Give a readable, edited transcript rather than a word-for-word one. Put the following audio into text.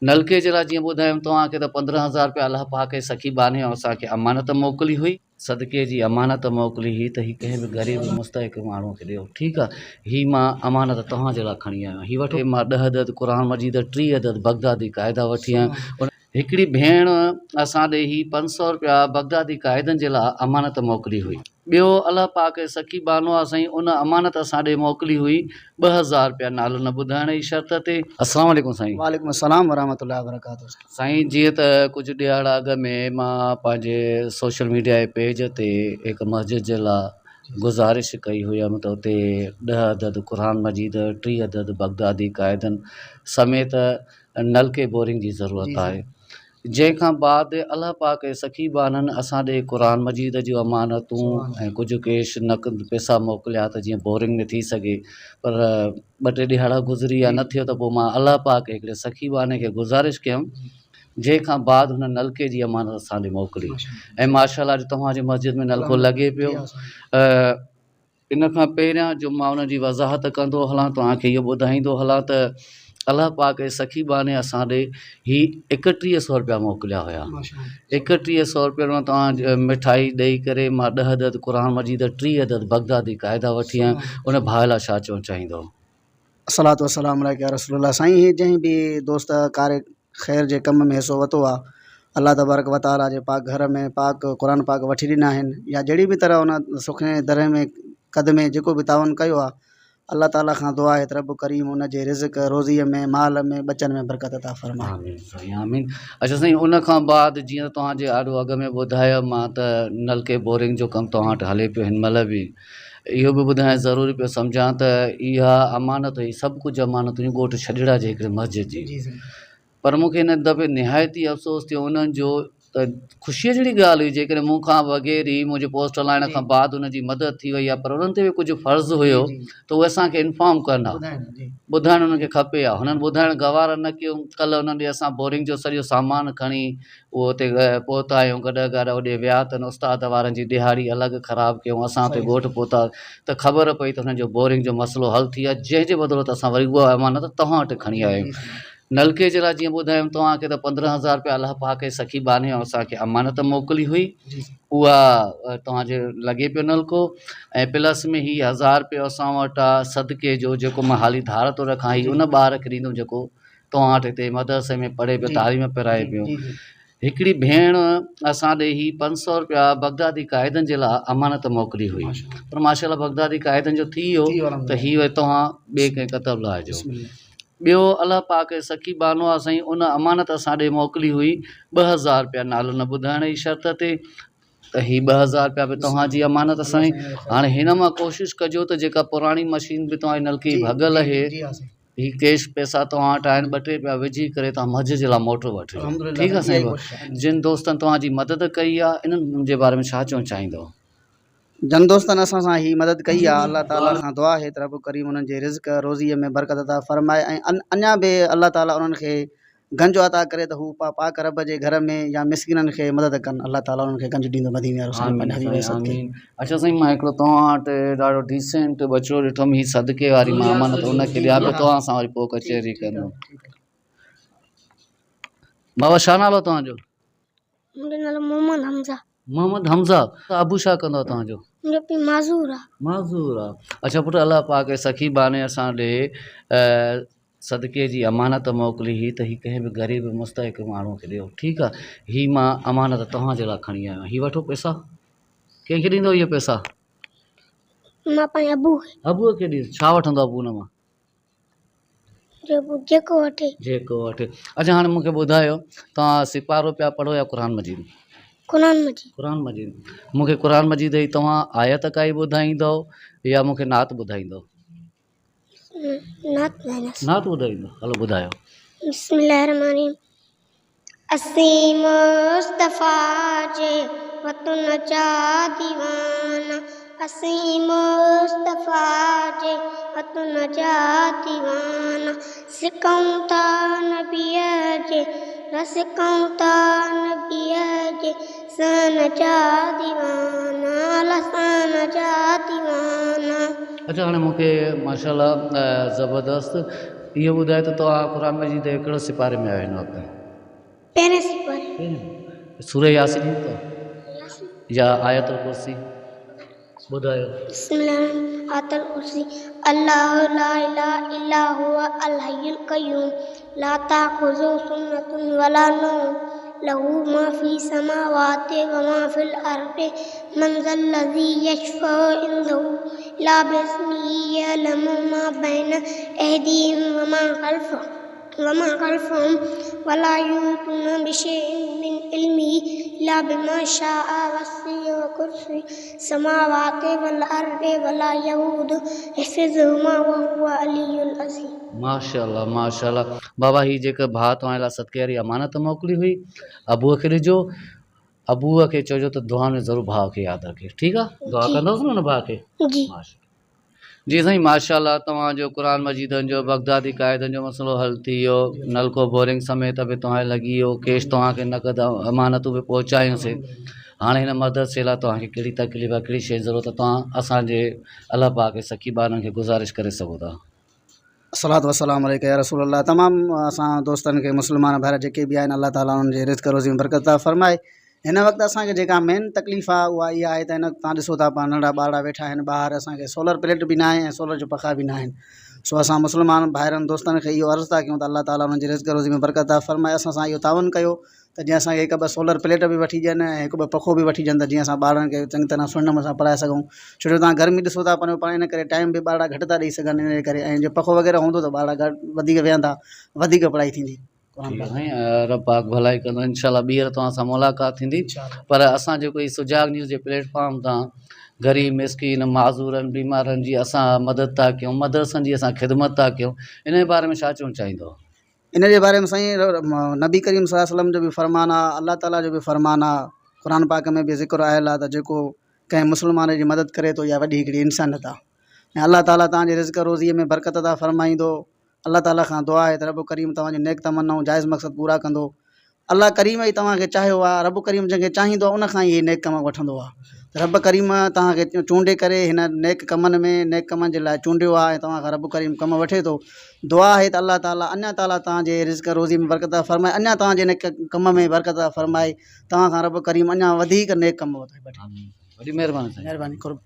نلڪي جي لاء جيئن ٻڌايم توهان کي ته 15 هزار رپيا الله پاڪ جي سخي ٻانهي اسان کي امانت موڪلي هئي. صدقي جي امانت موڪلي هئي ته هي ڪنهن به غريب مستحق ماڻهو کي ڏيو. ٺيڪ آ هي مان امانت توهان جي لاء کڻي آيو آهيان. هي وٺو. مان ڏهه عدد قرآن مجيد 30 عدد بغدادي قاعدا وٺي آيو آهيان. هڪڙي ڀيڻ اسان ڏي هي 500 رپيا بغدادي قاعدن جي لاء امانت موڪلي هئي. ٻيو الله پاڪ جي سخي ٻانهو آ سائين ان امانت اسان ڏي موڪلي هئي 2000 رپيا نالو نه ٻڌائڻ جي شرط تي. السلام عليڪم سائين. وعليڪم السلام ورحمة الله وبرڪاته سائين. سائين جيئن ته ڪجهه ڏهاڙا اڳ ۾ مان پنهنجي سوشل ميڊيا جي پيج تي هڪ مسجد جي لاء گذارش ڪئي هئم ته اتي 10 عدد قرآن مجيد 30 عدد بغدادي قاعدن سميت نلڪي بورنگ جي ضرورت آهي جنهن کان بعد الله پاڪ جي سخي ٻانهن اسان ڏي قرآن مجيد جون امانتون ۽ ڪجهه ڪيش نقد پئسا موڪليا ته جيئن بورنگ ۾ ٿي سگهي پر ٻه ٽي ڏهاڙا گذري ويا نه ٿيو ته پوء مان الله پاڪ جي هڪڙي سخي ٻانهي کي گذارش ڪيم جنهن کان بعد هن نلڪي جي امانت اسان ڏي موڪلي ۽ ماشاء الله اڄ توهان جي مسجد ۾ نلڪو لڳي پيو. ان کان پهريان جو مان ان جي وضاحت ڪندو هلان توهان کي اهو ٻڌائيندو هلان ته الله پاڪ جي سخي ٻانهي اسان ڏي هي 31 سو روپيا موڪليا هيا. 31 سو روپين مان توهان مٺائي ڏئي ڪري مان 10 عدد قرآن مجيد 30 عدد بغدادي قاعدا وٺي آيم. ان ڀاء لاء ڇا چوڻ چاهيندو؟ الصلوة والسلام عليڪ يا رسول الله. سائين هي جنهن به دوست ڪار خير جي ڪم ۾ حصو ورتو آ الله تبارڪ و تعالي جي پاڪ گهر ۾ پاڪ قرآن پاڪ وٺي ڏنا آهن يا جهڙي به طرح ان سخي دري ۾ قد ۾ جيڪو به تعاون ڪيو آ الله تعالي کان دعا آهي ته رب ڪريم ان جي رزق روزي ۾ مال ۾ ٻچن ۾ برڪت عطا فرمائي. آمين سائين آمين. اچا سائين ان کان بعد جيئن ته توهان جي آڏو اڳ ۾ ٻڌايو مان ته نلڪي بورنگ جو ڪم توهان وٽ هلي پيو هن مهل به اهو به ٻڌائڻ ضروري پيو سمجهان ته اها امانت هئي سڀ ڪجهه امانت هيون ڳوٺ ڇڄڙا جي هڪڙي مسجد جي پر مون کي هن دفعي نهايت ئي افسوس ٿيو انهن جو ته خوشيء جهڙي ڳالهه هئي جيڪڏهن مون کان بغير ئي منهنجي پوسٽ هلائڻ کان بعد ان جي مدد ٿي وئي آهي پر انهن تي به ڪجهه فرض هيو ته اهي اسانکي انفارم ڪن ها ٻڌائڻ انهن کي کپي ها هنن ٻڌائڻ گوارا نه ڪيو ڪلهه انهن ڏي اسان بورنگ جو سڄو سامان کڻي اهو اتي پهتا آهيون گڏهه گاڏا اوڏي ويا ته ان استاد وارن جي ڏهاڙي الڳ خراب ڪيون اسان اتي ڳوٺ پهتا ته خبر پئي ته هنن جو بورنگ جو مسئلو حل ٿي ويو آهي جنهن جي بدولت اسان وري اها امانت توهان وٽ کڻي آيا آهيون نلڪي جي لاء جيئن ٻڌايم توهان کي ته 15 هزار رپيا الله پاڪ جي سخي ٻانهي اسان کي امانت موڪلي هئي اها توهان جي لڳي پيو نلڪو ۽ پلس ۾ هي هزار رپيو اسان وٽ آهي صدقي جو جيڪو مان حالي ڌار ٿو رکان هي ان ٻار کي ڏيندم جيڪو توهان وٽ هتي مدرسي ۾ پڙهي پيو تعليم پرائي پيو. هڪڙي ڀيڻ اسان ڏي هي 500 رپيا بغدادي قاعدن جي لاء امانت موڪلي هئي پر ماشاء الله بغدادي قاعدن جو ٿي ويو ته هي وري توهان ٻئي ڪنهن ڪتب لاهجو. ٻيو الله پاڪ جي سخي ٻانهو آ سائين ان امانت اسان ڏي موڪلي هئي 2000 رپيا نالو نه ٻڌائڻ جي شرط تي ته هي 2000 رپيا به توهان جي امانت سائين هاڻي هن مان ڪوشش ڪجو ته جيڪا پراڻي مشين به توهان جي نلڪي جي ڀڳل اهي هي ڪيش پئسا توهان وٽ آهن ٻه ٽي رپيا وجهي ڪري توهان مسجد جي لاء موٽر وٺجو ٺيڪ آهي سائين جن دوستن توهان جي مدد ڪئي آهي انهن جي باري ۾ ڇا چوڻ چاهيندو. جن دوستن اسان سان هي مدد ڪئي آهي الله تعالي کان دعا آهي ته رب ڪريم انهن جي رزق روزي ۾ برڪت عطا فرمائي ۽ اڃا به الله تعالي انهن کي گنج عطا ڪري ته هو پاڪ رب جي گهر ۾ يا مسڪينن کي مدد ڪن الله تعالي انهن کي گنج ڏيندو مديني وارو سائين پنهنجي حبيب جي صدقي. اڇا سائين مان هڪڙو توهان وٽ ڏاڍو ڊيسنٽ ٻچڙو ڏٺم هي صدقي واري مان امانت ان کي ڏيان پيو توهان سان وري پوء ڪچهري ڪندم. بابا ڇا نالو توهان جو؟ منهنجو نالو محمد حمزه. محمد حمزه ابو ڇا ڪندو آ توهان جو؟ منهنجو پيء معذور آ. معذور آ اڇا پٽ الله پاڪ جي سخي ٻانهي اسان ڏي صدقي جي امانت موڪلي هئي ته هي ڪنهن به غريب مستحق ماڻهو کي ڏيو ٺيڪ آ هي مان امانت توهان جي لاء کڻي آيو آهيان هي وٺو پئسا ڪنهن کي ڏيندو اهي پئسا؟ مان پنهنجي ابو کي. ابو کي ڏيندس ڇا وٺندو ابو ان مان؟ جيڪو وٺي. جيڪو وٺي. اڇا هاڻي مون کي ٻڌايو توهان سيپارو پيا پڙهو يا قرآن مجيد؟ قرآن مجيد. قرآن مجيد. مون کي قرآن مجيد جي توهان آيت ڪائي ٻڌائيندؤ يا مون کي نعت ٻڌائيندؤ؟ نعت ٻڌائيندس. نعت ٻڌائيندؤ هلو ٻڌايو. بسم الله الرحمٰن الرحيم اسين مصطفيٰ جي وطن جا ديوانا اسين مصطفيٰ جي وطن جا ديوانا سڪون ٿا نبيء جي رسڪون ٿا نبيء جي سان جا ديوانا لسان جا ديوانا. اچا هاڻي مون کي ماشاءالله زبردست. اهو ٻڌايو ته توهان قرآن مجيد جي ڪهڙو سپاري ۾ آهيو هن وقت؟ پهرين سپاري. پهرين سورة ياسين ايندي اٿو يا آيت الڪرسي ٻڌايو. بسم الله الرحمن آيت الڪرسي الله لا اله الا هو الحي القيوم لا تاخذه سنة ولا نوم له ما في السماوات وما في الارض من ذا الذي يشفع عنده الا باذنه يعلم ما بين ايديهم وما خلفهم وما خلفهم ولا يحيطون بشيء من علمه الا بما شاء وسع كرسي السماوات والارض ولا يؤوده حفظهما وهو العلي العظيم. ماشاءالله ماشاءالله بابا هي جيڪا ڀاء توهان لاء صدقي واري امانت موڪلي هئي ابوء کي ڏجو ابوء کي چئجو ته دعا ۾ ضرور ڀاء کي ياد رکي ٺيڪ آ دعا ڪندوس نه ان ڀاء کي جي جي سائين ماشاء الله توهان جو قرآن مجيدن جو بغدادي قاعدن جو مسئلو حل ٿي ويو نلڪو بورنگ سميت به توهان لڳي ويو ڪيش توهان کي نقد امانتون به پهچايونسين هاڻي هن مدرسي لاء توهان کي ڪهڙي تڪليف آهي ڪهڙي شيء جي ضرورت آهي توهان اسان جي الله پاڪ جي سخي ٻانهن کي گذارش ڪري سگهو ٿا. الصلوة والسلام عليک يا رسول الله تمام اسان دوستن کي مسلمان ڀائر جيڪي به آهن الله تعالي انهن جي رزق روزي ۾ برڪت عطا فرمائي هن وقت اسان کي جيڪا مين تڪليف آهي اها اها آهي ته هن وقت توهان ڏسو ٿا پاڻ ننڍڙا ٻارڙا ويٺا آهن ٻاهر اسان کي سولر پليٽ به ناهي ۽ سولر جو پکا به ناهن سو اسان مسلمان ڀائرن دوستن کي اهو عرض ٿا ڪيون ته الله تعالي انهن جي رزق روزي ۾ برڪت عطا فرمائي اسان سان اهو تعاون ڪيو ته جيئن اسان کي هڪ ٻه سولر پليٽ به وٺي ڏين ۽ هڪ ٻه پکو به وٺي ڏين ته جيئن اسان ٻارڙن کي چڱي طرح سهڻي نموني سان پڙهائي سگهون ڇو جو توهان گرمي ڏسو ٿا پنهنجو پاڻ ان ڪري ٽائيم به ٻارڙا گهٽ ٿا ڏئي سگهن ان جي ڪري ۽ جي پکو وغيره هوندو ته ٻارڙا گهٽ وڌيڪ ويهندا وڌيڪ پڙهائي ٿيندي ٺيڪ آهي سائين رب پاڪ ڀلائي ڪندو انشاء الله ٻيهر توهان سان ملاقات ٿيندي پر اسان جيڪو هي سجاڳ نيوز جي پليٽ فارم تان غريب مسڪين معذورن بيمارن جي اسان مدد ٿا ڪيون مدرسن جي اسان خدمت ٿا ڪيون ان جي باري ۾ ڇا چوڻ چاهيندو. ان جي باري ۾ سائين نبي ڪريم صلي الله عليه وسلم جو به فرمان آ الله تعالي جو به فرمان آ قرآن پاڪ ۾ به ذڪر آيل آ ته جيڪو ڪنهن مسلمان جي مدد ڪري ٿو اها وڏي هڪڙي انسانيت آ ۽ الله تعالي توهان جي رزق روزيء ۾ برڪت عطا فرمائيندو الله تعالي کان دعا آهي ته رب ڪريم توهان جون نيڪ تمنائون جائز مقصد پورا ڪندو الله ڪريم ئي توهان کي چاهيو آهي رب ڪريم جنهن کي چاهيندو آهي ان کان ئي اهي نيڪ ڪم وٺندو آهي ته رب ڪريم توهان کي چونڊي ڪري هن نيڪ ڪمن ۾ نيڪ ڪمن جي لاء چونڊيو آهي ۽ توهان کان رب ڪريم ڪم وٺي ٿو دعا آهي ته الله تعالي اڃا تعالي توهان جي رزق روزي ۾ برڪت عطا فرمائي اڃا توهان جي هن ڪم ۾ برڪت عطا فرمائي توهان کان رب ڪريم اڃا وڌيڪ نيڪ ڪم وٺي. وڏي مهرباني سائين. مهرباني قرب.